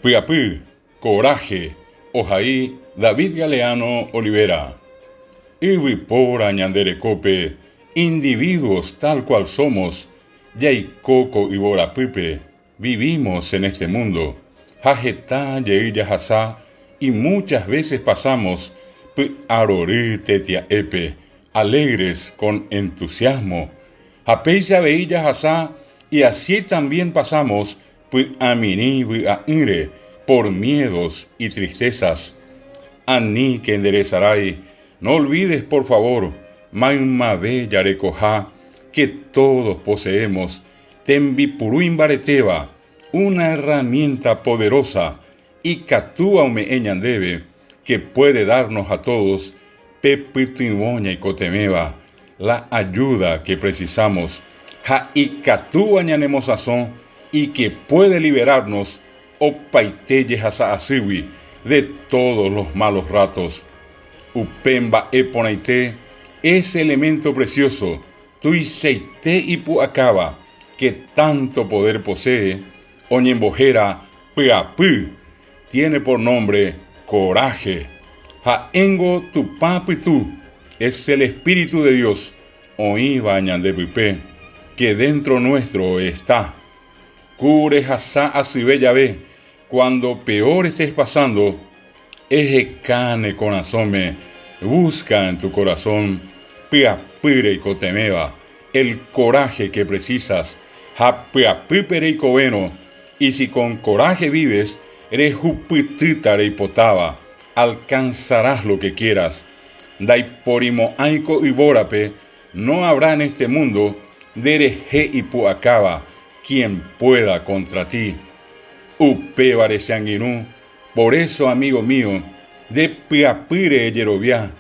Py'apy, coraje, ohai David Galeano Olivera. Yvypóra ñande rekópe, individuos tal cual somos, jaiko ko yvorapýpe, vivimos en este mundo, ha heta jey jahasa y muchas veces pasamos py'arory tetia'épe, alegres con entusiasmo, ha péicha avei jahasa y así también pasamos py'amirĩ vy'a'ỹre por miedos y tristezas. Aníke nderesarái, no olvides por favor, maymave jarekoha que todos poseemos tembipuru imbaretéva, una herramienta poderosa ikatúva ome'ẽ ñandéve que puede darnos a todos pe pytyvõ ñaikotevẽva, la ayuda que precisamos, ha ikatúva ñanemosãsõ y que puede liberarnos opaite jehasa asýgui de todos los malos ratos. Upe mba'e porãite, ese elemento precioso, tuichaite ipu'akáva, que tanto poder posee, oñembohéra py'apy, tiene por nombre coraje. Ha'éngo Tupã pytu, es el Espíritu de Dios, oĩva ñande pype, que dentro nuestro está. Ku rehasa asyve jave, cuando peor estés pasando, eheka ne korasõme, busca en tu corazón, py'apy reikotevẽva, el coraje que precisas, ha py'apýpe reikovérõ, y si con coraje vives, rehupytýta reipotáva, alcanzarás lo que quieras. Ndaiporimo'ãi ko yvórape, no habrá en este mundo, nderehe ipu'akáva, quien pueda contra ti. Upévare che angirũ, por eso amigo mío, nde py'apýre ejerovia,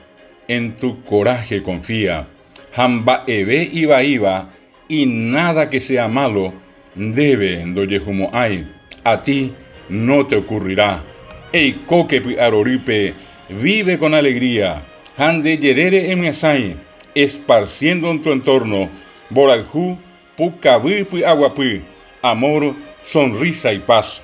en tu coraje confía, ha mba'eve ivaíva y nada que sea malo ndéve ndojehumo'ãi, a ti no te ocurrirá. Eikóke py'arorýpe, vive con alegría, ha nde jerére emyasãi, esparciendo en tu entorno, mborayhu, pukavy py'aguapy, amor, sonrisa y paz.